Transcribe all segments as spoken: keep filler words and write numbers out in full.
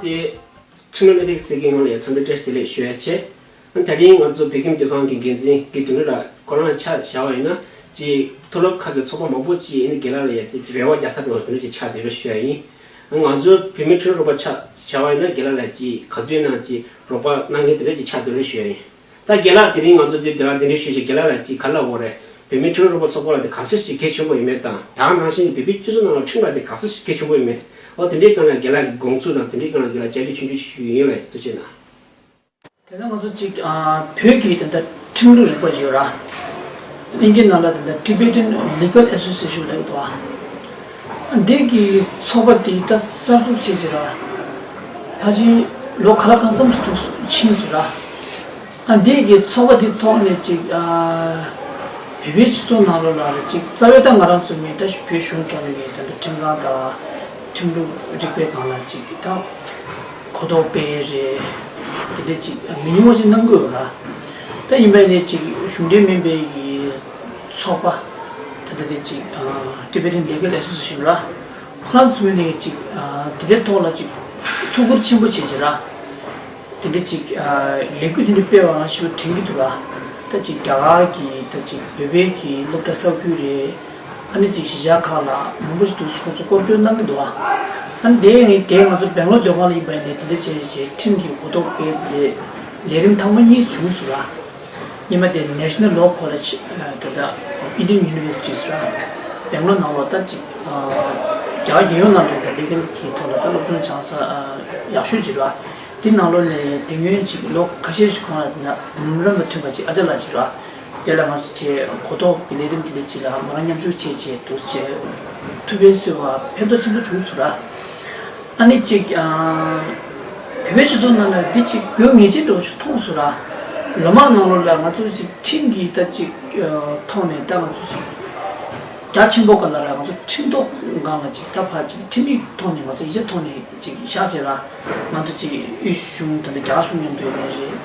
དེ་ཁྲིམས་ལུགས་སྣེ་ཁྲིད་ཟེར་གྱི་ངོས་ལ་ཡང་འཚམས་འདྲི་བཀྲ་ཤིས་བདེ་ལེགས་ཞུ་ཡ་ཆེ། ཨ་ནི་ད་རིང་ང་ཚོ་བོད་ཁྱིམ་སྡོད་ཁང་གི་འགན་འཛིན་གྱི་དོན་ལ་ཁོ་རང་ཆ་བཞག་པ་ཡིན་ན་ཅིག་མཐོ་སློབ་ཁག་གི་ཚོགས་པ་མང་པོ་ཅིག་ཨ་ནི་རྒན་ལགས་ལ་ཡ་ཅིག་རེ་བ་རྒྱག་ས་འགྲོ་བ་དོན་ཅིག་ཆགས་བསྡད་རོགས་ཞུ་ཡ་ཡིན། ང་ཚོ་བོད་མི་ཁྲིམས་རོགས་པ་ཆ་བཞག་པ་ཡིན་ན་རྒན་ལགས་ལ་ཅིག་ག་དུས་ན་ཅིག་རོགས་པ་གནང་མཁན་དེ་འདྲ་ཅིག་ཆགས་བསྡད་རོགས་ཞུ་ཡ་ཡིན། ད་རྒན་ལགས་དེ་རིང་ང་ཚོ་འདི་དེ་རང་འདི་འདྲ་ཞུས་ཤིག་རྒན་ལགས་ལ་ཅིག་ག་ལབ་དགོས་རེད། བོད་མིའི་ཁྲིམས་རོགས་པ་ཚོགས་པ་ལ་དེ་ག་ཚོད་ཅིག་གལ་ཆེན་པོ་ཡོད་མེད་དང་ད་ག་ནང་བཞིན་བོད་པའི་སྤྱི་ཚོགས་ནང་ལ་ཁྲིམས་ལ་དེ་ག་ཚོད་ཅིག་གལ་ཆེན་པོ་ཡོད་མེད། འོ་དེ་འདྲའི་སྒང་ལ་རྒན་ལགས་ཀྱི་དགོངས་ཚུལ་དང་དེ་འདྲའི་སྒང་ལ་རྒན་ལགས་ལ་བཅར་འདྲི་ཆུང་ཆུང་ཞུ་ཡིན་ལ་ཐུགས་རྗེ་གནང་། དེ་ནས་ང་ཚོ་ཅིག་ཨ་བོད་ཀྱི་དེ་འདྲ་ཁྲིམས་ལུགས་རིག་པ་ཞིག་ཡོད་ར། དབྱིན་ཇིའི་ནང་ལ་དེ་འདྲ་Tibetan Legal Association ལབ་ཀྱི་འདུག་ཨ། འདི་གི་ཚོགས་པ་དེ་ད་གསར་འཛུགས་བྱས་ཅིག་ར། ཕལ་ཆེར་ལོ་ག་ལ་གང་འཚམ་ཞིག་ཏུ་ཕྱིན་སོང་ར། ཨ་འདི་གི་ཚོགས་པ་དེ་ཐོག་ནས་ཅིག་ཨ་བོད་པའི་སྤྱི་ཚོགས་ནང་ལོགས་ལ་ཅིག་རྩ་བའི་ད་ང་རང་ཚོ་མི་ད་བོད་གཞུང་ཐོག་ནས་མི་ད་ལྟ་ཁྲིམས་ཁང་དང་ཁྲིམས་ལུགས་རིག་པའི་སྒང་ལ་ཅིག་ད་གོ་རྟོགས་སྤེལ་རེད། དེ་འདྲ་ཅིག་མི་ཉུང་བ་ཅིག་གནང་གི་ཡོད་ར། ད་ཡིན་པ་ནས་ཅིག་གཞུང་འབྲེལ་མིན་པའི་གི་ཚོགས་པ་ད་ལྟ་དེ་ཅིག་Tibetan Legal Association ར། ཁོ་རང་ཚོའི་ནས་ཅིག་དེ་འདྲའི་ཐོག་ལ་ཅིག་ཐུགས་ཁུར་ཆེན་པོ་བྱེད་ཅིག་ར། དེ་འདྲ་ཅིག་ལས་འགུལ་དེ་འདྲ་སྤེལ་བ་ང་ཞེ་པོ་དྲན་གྱི་འདུག་ལ། ད་ཅིག་རྒྱ་གར་གྱི་ད་ཅིག་བོད་པའི་གི་སློབ་གྲྭ་ས་ཁུལ་རེད། ཨ་ནི་ཅིག་གཞིས་ཆགས་ཁག་ལ་མང་པོ་ཞིག་འདུག་ཁོང་ཚོ་སྐོར་སྐྱོད་གནང་གི་འདུག་ཨ། ཨ་ནི་དེ་དེ་ང་ཚོ་སྦེང་ལོར་སྡོད་སྒང་ལ་ཡིན་པ་ཡིན་ནའི་དེ་འདྲ་བྱས་བྱས་ཁྲིམས་ཀྱི་གོ་རྟོགས་སྤེལ་ཏེ་ལས་རིམ་ཐེངས་མ་གཉིས་བྱུང་སོང་ར། ཉི་མ་དེ་National Law College ད་ལྟ་Indian Universities ར། སྦེང་ལོར་ནང་ལོགས་ད་ཅིག་རྒྱ་གར་རྒྱལ་ཡོངས་ནང་ལོགས་ད་ལི་གལ་གྱི་ཐོག་ལ་ད་སློབ་སྦྱོང་སྦྱང་ས་ཡག་ཤོས་ཅིག་ར། དེ་ནང་ལོགས་ནས་དེ་སྔོན་ཅིག་ལོ་ཁ་ཤས་ཤིག་གོང་ལ་ན་རིམ་པ་མཐུན་པ་ཅིག་ཨ་ཅག་ལགས་ཅིག་ར། དེ་ལ་ང་ཚོ་བྱས་གོ་རྟོགས་ཀྱི་ལས་རིམ་དེ་འདྲ་ཅིག་ལ་མོ་རང་མཉམ་ཞུགས་བྱས་བྱས་འདུག་བྱས་ཐུབ་པའི་སྲོལ་བ་ཕན་ཐོགས་ཆེན་པོ་བྱུང་ཚུལ་ར། ཨ་ནི་ཅིག་ཨ་བོད་པའི་སྤྱི་ཚོགས་ནང་ལ་འདི་ཅིག་དགོས་ངེས་ཅན་འདྲ་བོ་ཞིག་མཐོང་སོང་ར། ལོ་མང་ནང་ལོགས་ལ་ང་ཚོ་ཅིག་ཁྲིམས་ཀྱི་ད་ཅིག་ཨ་ཐོག་ནས་ད་ང་ཚོ་ཅིག་རྒྱ་ཆེན་པོ་སྒང་ལ་ར་ང་ཚོ་ཁྲིམས་ཐོག་སྒང་ལ་ཅིག་ད་ཕར་ཅིག་ཁྲིམས་ཡིག་ཐོག་ནས་ང་ཚོ་ཡིག་ཆ་ཐོག་ནས་ཅིག་བཞག་བྱས་ར། ང་ཚོ་ཅིག་དབུས་གཞུང་ད་ལྟ་རྒྱ་གར་གཞུང་མཉམ་དུ་ཡིན་ནའི་རེད།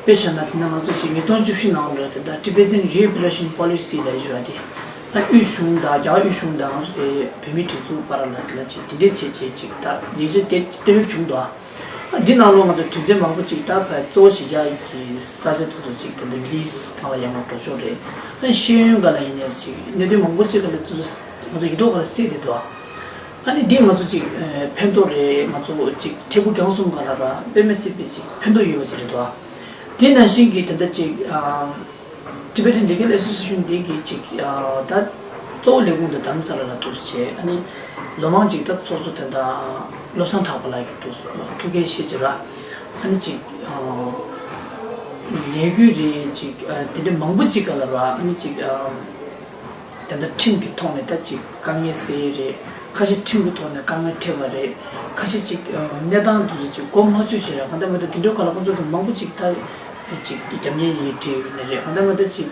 དཔེ་བཞག་ན་དེ་ན་ང་ཚོ་ཅིག་ཉིས་སྟོང་བཅུ་བཞི་ནང་ལ་དེ་ད་Tibetan Rehabilitation Policy ལབ་ཡོད་ར་དེ། ཨ་དབུས་གཞུང་དང་རྒྱ་གར་དབུས་གཞུང་དང་ང་ཚོ་དེ་བོད་མིའི་སྒྲིག་འཛུགས་བར་ལ་དེ་ལ་ཅིག་དེ་འདྲས་བྱས་བྱས་ཅིག་ད་ཡིག་ཆ་དེ་གཏན་འབེབས་བྱུང་འདུག་ཨ། ཨ་འདི་ནང་ལོགས་ང་ཚོ་དོན་ཚན་མང་པོ་ཅིག་ད་བར་གཙོ་བོ་གཞིས་ཆགས་ཀྱི་ས་ཆ་དེ་ཚོ་ཅིག་དེ་འདྲ་ལིས་ཚང་ལ་ཡར་མར་འགྲོ་ཕྱོགས་རེད། ཨ་ཤེས་ཡོན་སྒང་ལ་ཡིན་ནའི་ཅིག་གནད་དོན་མང་པོ་ཅིག་སྒང་ལ་དེ་ཚོ་ང་ཚོ་ཡིག་ཐོག་སྒང་ལ་གསལ་བསྡད་འདུག་ཨ། ཨ་ནི་འདི་ང་ཚོ་ཅིག་ཨ་ཕན་ཐོགས་རེད། ང་ཚོ་ཅིག་འཕྲལ་ཕུགས་རྒྱང་གསུམ་སྒང་ལ་ར་དཔེ་མི་སྲིད་པའི་ཅིག་ཕན་ཐོགས་ཡོད་པ་ཅིག་རེད་འདུག་ཨ། དེ་ནང་བཞིན་གྱི་དེ་འདྲ་ཅིག་ཨ། Tibetan Legal Association འདི་གི་ཅིག་ཨ་ད་གཙོ་བོ་ལས་ཁུངས་དེ་རྡ་རམ་ས་ལ་ལ་འདུག་སེ་བྱས། ཨ་ནི་ལོ་མང་ཅིག་ད་ཚོགས་གཙོ་དེ་དང་བློ་བཟང་གྲགས་པ་ལགས་ཀྱིས་འདུག་སེ་ཐུགས་འགན་བཞེས་བྱས་ར། ཨ་ནི་ཅིག་ཨ་ལས་འགུལ་རེ་ཅིག་ཨ་དེ་འདྲ་མང་པོ་ཅིག་སྒང་ལ་ར། ཨ་ནི་ཅིག་ཨ་དེ་འདྲ་ཁྲིམས་ཀྱི་ཐོག་ནས་ད་ཅིག་དཀའ་ངལ་སེལ་ཡས་རེད། ཁ་ཤས་ཁྲིམས་ཀྱི་ཐོག་ནས་དཀའ་ངལ་འཕྲད་པ་རེད། ཁ་ཤས་ཅིག་ཨ་གནས་སྟངས་དེ་ཚོ་ཅིག་མགོ་མ་ཚོས་བྱས་ར། གང་ལྟར་མ་ལྟར་དེ་འདྲའི་སྒང་ལ་ཁོང་ཚོ་གི་མང་པོ་ཅིག་ད་ཅིག་རྒྱབ་གཉེར་ཡིན་འབྲེལ་ཡོད་ནི་རེད། གང་ལྟར་མ་ལྟར་ཅིག་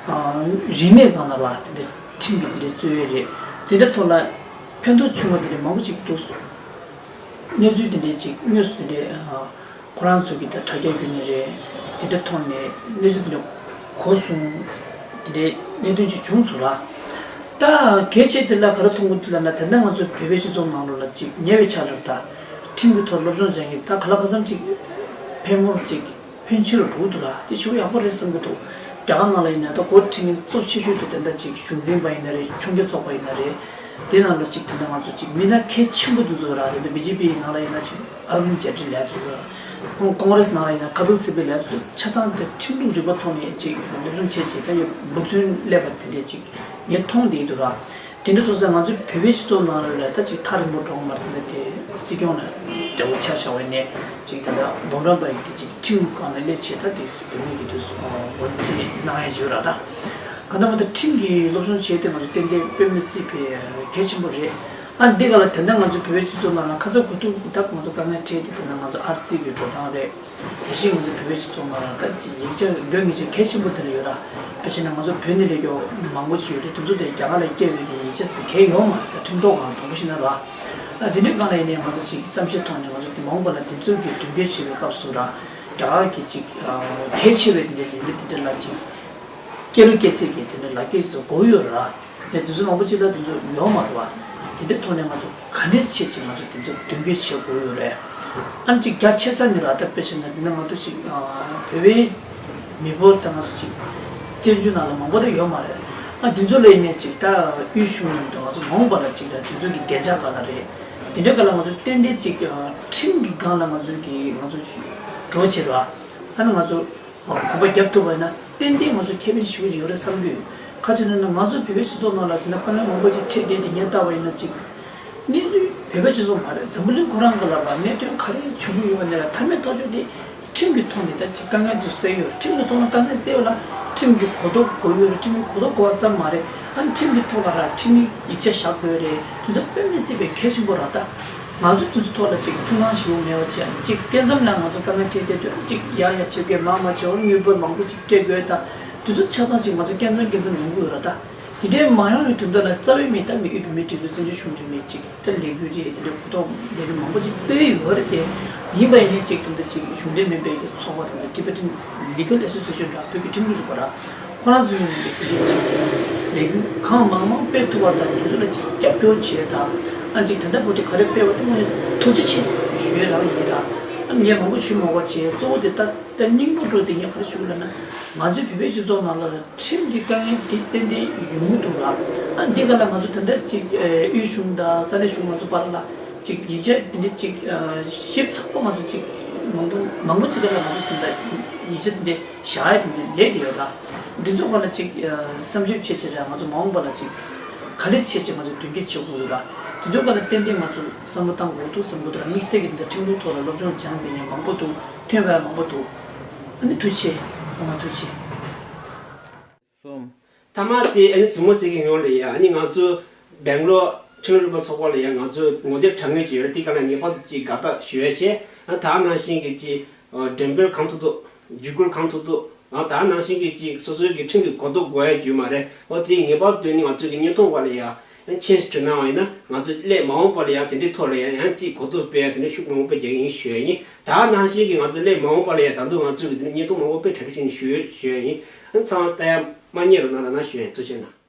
ཨ་རིག་གནས་སྒང་ལ་བ་དེ་འདྲ་ཁྲིམས་ཀྱི་དེ་འདྲའི་རྩོད་ཡས་རེད། དེ་འདྲ་ཐོག་ལ་ཕན་ཐོགས་བྱུང་བ་དེ་འདྲ་མང་པོ་ཅིག་འདུག་སེ། གནས་ཚུལ་དེ་འདྲའི་ཅིག་དངོས་སུ་དེ་འདྲའི་ཨ་ཁོ་རང་ཚོ་གི་ད་དྲ་རྒྱ་བརྒྱུད་ནས་རེད། དེ་འདྲ་ཐོག་ནས་གནས་ཚུལ་དེ་འདྲ་གོ་སོང་། དེ་འདྲའི་གནད་དོན་ཅིག་བྱུང་སོང་ར། ད་གལ་ཆེ་དེ་ལ་ག་རེ་མཐོང་གི་འདུག་ལབ་ན། དེ་འདྲ་ང་ཚོ་བོད་པའི་སྤྱི་ཚོགས་ནང་ལོགས་ལ་ཅིག་ཉེ་བའི་ཆར་ལ་ད་ཁྲིམས་ཀྱི་ཐོག་སློབ་སྦྱོང་སྦྱང་མཁན་ད་ག་ལ་ག་ཚོད་ཅིག་ཕལ་མོ་ཅིག་ཕོན་ཆེ་རུ་འགྲོ་གི་འདུག་ར། དེ་ཞེ་པོ་ཡག་པོ་རེད་བསམ་གྱི་འདུག་རྒྱ་གར་ནང་ལ་ཡིན་ན་ད་འགོ་ཁྲིད་མཁན་གཙོ་ཆེ་ཤོས་དེ་དེ་འདྲ་ཅིག་གཞུང་འཛིན་པ་ཡིན་ན་རེད། ཆུང་བསྐྱེད་ཚོགས་པ་ཡིན་ན་རེད། དེ་ནང་ལ་ཅིག་དེ་འདྲ་ང་ཚོ་ཅིག་མི་སྣ་གལ་ཆེན་པོ་དེ་ཚོ་ར། དེ་འདྲ་བི་ཇེ་པི་ཡི་ནང་ལ་ཡིན་ན་ཅིག་ཨ་རུན་ཇེ་ཊི་ལི་ལབ་དེ་ཚོ་ར། ཁོང་ཀོང་རེ་སི་ནང་ལ་ཡིན་ན་ཀ་པིལ་སི་བལ་ལབ་དེ་ཚོ་ཆ་ཚང་དེ་ཁྲིམས་ལུགས་རིག་པ་ཐོག་ནས་ཅིག་སློབ་སྦྱོང་བྱས་བྱས་ད་ཡོད་འབུར་ཐོན་སླེབས་པ་དེ་འདྲ་ཅིག་ངས་མཐོང་བསྡད་འདུག་ར། དེ་འདྲ་སོང་ཙང་ང་ཚོའི་བོད་པའི་སྤྱི་ཚོགས་ནང་ལ་ད་ཅིག་ཐག་རིང་པོ་འགྲོ་གི་མ་རེད། ད་དེ་སྲིད་སྐྱོང་ལ་འབྲེལ་བ་ཆ་བཞག་པ་ཡིན་ནའི་ཅིག་ད་ལྟ་འབུམ་རམས་པ་ཡིན་དེ་ཅིག་ཁྲིམས་སྒང་ལ་སླེབས་བྱས་ད་དེ་བོད་མི་གི་དུས་སུ་ངོས་འཛིན་གནང་ཡ་ཡོད་ར། ད་གང་ལྟར་མ་ད་ཁྲིམས་ཀྱི་སློབ་སྦྱོང་བྱས་ཏེ་ང་ཚོ་ཏན་ཏན་དཔེ་མི་སྲིད་པའི་གལ་ཆེན་པོ་རེད། ཨ་འདི་ག་ལ་དེ་འདྲ་ང་ཚོ་བོད་པའི་སྤྱི་ཚོགས་ནང་ལ་ཁ་ཚ་དགོས་གཏུགས་ད་ང་ཚོ་དཀའ་ངལ་འཕྲད་དེ་དེ་འདྲ་ང་ཚོ་ཨར་སི་གི་འགྲོ་སྟངས་རེད། དེ་བཞིན་ང་ཚོ་བོད་པའི་སྤྱི་ཚོགས་ནང་ལ་ད་ཅིག་ཡིག་ཆ་དགོས་ངེས་ཅན་གལ་ཆེན་པོ་དེ་འདྲ་ཡོད་ར། དཔེ་བྱས་ན་ང་ཚོ་བོད་ནས་སླེབས་མཁན་མང་པོ་ཞིག་ཡོད་རེད། དེ་ཚོ་དེ་རྒྱ་གར་ལ་སྐྱེལ་བའི་གི་ཡིག་ཆ་ཟེར་གང་ཡོད་མ་རེད། ད་ཁྲིམས་ཐོག་སྒང་དྲང་པོ་བཤད་ན་ར། ཨ་དེ་འདྲའི་སྒང་ལ་ཡིན་ནའི་ང་ཚོ་ཅིག་བསམ་ཤེས་ཐོག་ནས་ང་ཚོ་དེ་མ་འོངས་པ་ལ་དེ་ཚོ་གི་མདུན་སྐྱོད་བྱེད་པའི་སྐབས་སུ་ར་རྒྱ་གར་གྱི་ཅིག་གལ་ཆེ་བའི་དེ་འདྲའི་ལས་འགུལ་དེ་འདྲ་ལ་ཅིག་སྐྱེལ་རུ་སྐྱེལ་ཚད་ཀྱི་དེ་འདྲ་ལག་འཁྱེར་ཚོ་དགོས་ཡོད་ར། ཡ་དེ་ཚོ་མང་པོ་ཅིག་ལ་དེ་ཚོ་ཡོད་མ་རེད་བ། དེ་འདྲའི་ཐོག་ནས་ང་ཚོ་ག་འདྲས་བྱེད་ཅིག་ང་ཚོ་དེ་ཚོ་མདུན་སྐྱོད་བྱེད་དགོས་ཡོད་རེད། ཨ་ནི་ཅིག་རྒྱ་ཆེ་ས་ནས་ར་ད་དཔེ་བྱས་ན་འདི་ན་ང་ཚོ་ཅིག་བོད་པའི་མི་འབོར་ད་ང་ཚོ་ཅིག་བཙན་བྱོལ་ནང་ལ་མང་པོ་ད་ཡོད་མ་རེད། ཨ་དེ་ཚོ་ལ་ཡིན་ནའི་ཅིག་ད་དབུས་གཞུང་ཡིན་དང་ང་ཚོ་མ་འོངས་པ་ལ་ཅིག་ར་དེ་ཚོ་གི་བདེ་འཇགས་སྒང་ལ་རེད། དེ་འདྲའི་སྒང་ལ་ང་ཚོ་ཏན་ཏན་ཅིག་ཁྲིམས་ཀྱི་སྒང་ལ་ང་ཚོ་གི་ང་ཚོ་འགྲོ་བྱེད་ར། ཨ་ནི་ང་ཚོ་གོམ་པ་རྒྱབ་ཐུབ་པ་ཡིན་ན་ཏན་ཏན་ང་ཚོ་ཁེ་ཕན་ཞེ་པོ་ཅིག་ཡོད་རེད་བསམ་གྱི་ཡོད། ག་ཅི་ལབ་ན་ང་ཚོ་བོད་པའི་སྤྱི་ཚོགས་ནང་ལ་དེ་ན་དཀའ་ངལ་མང་པོ་ཅིག་འཕྲད་བསྡད་དེ་ངས་བལྟས་པ་ཡིན་ན་ཅིག་གནས་ཚུལ་བོད་པའི་སྤྱི་ཚོགས་མ་རེད། འཛམ་བུ་གླིང་ཁོ་རང་གི་ལ་བ་གནད་དོན་ག་རེ་བྱུང་གི་ཡོད་པ་ནས་ལ་མཐའ་མའི་ཐག་གཅོད་དེ་ཁྲིམས་ཀྱི་ཐོག་ནས་ད་ཅིག་དཀའ་ངལ་ཚོ་སེལ་ཡོད། ཁྲིམས་ཀྱི་ཐོག་ན་དཀའ་ངལ་སེལ་ཡོད་ལ་ཁྲིམས་ཀྱི་གོ་རྟོགས་དགོས་ཡོད་རེད། ཁྲིམས་ཀྱི་གོ་རྟོགས་དགོས་པ་ཙམ་མ་རེད། ཨ་ནི་ཁྲིམས་ཀྱི་ཐོག་ལ་ར་ཁྲིམས་ཀྱི་ཡིག་ཆ་བཞག་དགོས་རེད། དེ་ཚོ་དཔེ་མི་སྲིད་པའི་གལ་ཆེན་པོ་ར། ད་ང་ཚོ་དེ་ཚོ་ཐོག་ལ་ཅིག་ཐུགས་སྣང་ཞེ་པོ་མེད་པ་བྱས་ཅིག་སྐྱེ་མཚམས་ལ་ང་ཚོ་དཀའ་ངལ་འཕྲད་དེ་དུས་ཅིག་ཡང་ཡང་བྱེད་དགོས། མང་མང་བྱེད་དབང་དངུལ་འབོར་མང་པོ་ཅིག་སྤྲད་དགོས། ད་དེ་ཚོ་ཆ་ཚང་ཅིག་ང་ཚོ་སྐྱེ་མཚམས་སྐྱེ་མཚམས་ཡོང་གི་ཡོད་ར། ད་དེ་འདྲའི་མ་ཡོང་བའི་དོན་དག་ལ་རྩ་བའི་མི་ད་མི་དབུས་བོད་མིའི་སྒྲིག་འཛུགས་བཙན་བྱོལ་གཞུང་འབྲེལ་མིའི་ཅིག་ད་ལས་འགུལ་རེད། དེ་འདྲའི་གོ་རྟོགས་ལས་རིམ་མང་པོ་ཅིག་སྤེལ་ཡོད་རེད་དེ། ཡིན་པ་ཡིན་ནའི་ཅིག་ད་ལྟ་ཅིག་གཞུང་འབྲེལ་མིན་པའི་གི་ཚོགས་པ་དང་Tibetan Legal Association འདྲ་བོད་ཀྱི་ཁྲིམས་ལུགས་རིག་པ་ར། ཁོ་རང་ཚོའི་ངོས་ནས་དེ་འདྲའི་ཅིག་ལས་འགུལ་གང་མང་མང་སྤེལ་ཐུབ་པ་དང་དེ་ཚོ་ལ་ཅིག་རྒྱབ་སྐྱོར་བྱས་དང་། ཨ་ཅིག་ད་ལྟ་བར་དུ་ག་རེ་སྤེལ་བ་དེ་དངོས་གནས་ཐུགས་རྗེ་ཆེ་ཞུ་ཡས་རང་ཡིན་ར། ཨ་ངས་མང་པོ་ཞུ་མ་དགོས་བྱས། གཙོ་བོ་དེ་ད་ད་སྙིང་པོ་འགྲོ་དེ་ངས་ག་རེ་ཞུ་དགོས་ལབ་ན། ང་ཚོའི་བོད་པའི་སྤྱི་ཚོགས་ནང་ལ་ཁྲིམས་ཀྱི་དཀའ་ངལ་དེ་ཏན་ཏན་ཡོང་གི་འདུག་ར། ཨ་འདི་ག་ལ་ང་ཚོ་ད་ལྟ་ཅིག་དབུས་གཞུང་དང་ས་གནས་གཞུང་ང་ཚོ་བར་ལ་ཅིག་ཡིག་ཆ་དེ་འདྲ་ཅིག་ཞིབ་ཚགས་པོ་ང་ཚོ་ཅིག་མང་པོ་མང་པོ་ཅིག་ག་ལ་ང་ཚོ་ད་ལྟ་ཡིག་ཆ་དེ་འདྲ་བཞག་ཡ་དེ་འདྲ་ལས་དེ་ཡོད་ར། འདི་ཚོ་སྒང་ལ་ཅིག་བསམ་ཞིབ་བྱེད་བྱེད་ར། ང་ཚོ་མ་འོངས་པ་ལ་ཅིག་ག་ལེར་བྱེད་བྱེད་ང་ཚོ་མདུན་སྐྱོད་བྱེད་དགོས་ར། འདི་ཚོ་སྒང་ལ་ཏན་ཏན་ང་ཚོ་བསམ་བློ་བཏང་དགོས་འདུག་བསམ་གྱི་འདུག་ར། དམིགས་བསལ་གྱི་འདི་འདྲ་ཁྲིམས་ལུགས་ཐོག་ལ་སློབ་སྦྱོང་སྦྱངས་དེ་ངས་མང་པོ་འདུག་ཐོན་པ་མང་པོ་འདུག་ཨ་ནི་ཐུགས་རྗེ་ཆེ། ཚང་མ་ཐུགས་རྗེ་ཆེ། གསུམ། མཐའ་མ་དེ་ཨ་ནི་གཟིགས་མོ་གཟིགས་མཁན་ཡོངས་ལ་ཡ། ཨ་ནི་ང་ཚོ་སྦེང་ལོར་ཁྲིམས་རིག་པ་ཚོགས་པ་ལ་ཡ་ང་ཚོ་ངོ་དེབ་དྲ་ངོས་ཅིག་ཡོད་རེད། དེ་ག་ལ་ངེས་པར་དུ་ཅིག་དགའ་རྟགས་ཞུ་ཡ་བྱས། ཨ་ད་ནང་བཞིན་གྱི་ཅིག་འགྲེམས་སྤེལ་གང་ཐུབ་ཐུབ། བརྒྱུད་སྐུལ་གང་ཐུབ་ཐུབ། ཨ་ད་ནང་བཞིན་གྱི་ཅིག་སོ་སོའི་གི་ཁྲིམས་ཀྱི་གོ་རྟོགས་དགོས་ཡ་ཡོད་མ་རེད། ཨོ་དེ་ངེས་པར་དུ་ནི་ང་ཚོ་གི་བརྙན་ཐུང་བ་ལ་ཡ་ཡང་ཆེན་སི་བྲིས་གནང་བ་ཡིན་ན་ང་ཚོ་སླད་མ་འོངས་པ་ལ་ཡང་དེ་འདྲའི་ཐོག་ལ་ཡང་ཡང་ཅིག་གོ་རྟོགས་སྤེལ་ཡ་དེ་འདྲའི་ཤུགས་མང་པོ་རྒྱག་གི་ཡིན་ཞུ་ཡ་ཡིན། ད་ནང་བཞིན་གྱི་ང་ཚོ་སླད་མ་འོངས་པ་ལ་ཡང་ད་དུང་ང་ཚོ་གི་དེ་འདྲའི་བརྙན་ཐུང་མང་པོ་དཔེ་གྲ་སྒྲིག་བྱས་ནས་ཞུ་ཡོད་ཞུ་ཡ་ཡིན། ཨ་ཚང་མ་ལྟ་ཡ་མ་བསྙེལ་རོགས་གནང་ལབ་ན་ཞུ་ཡ་ཡིན། ཐུགས་རྗེ་གནང་།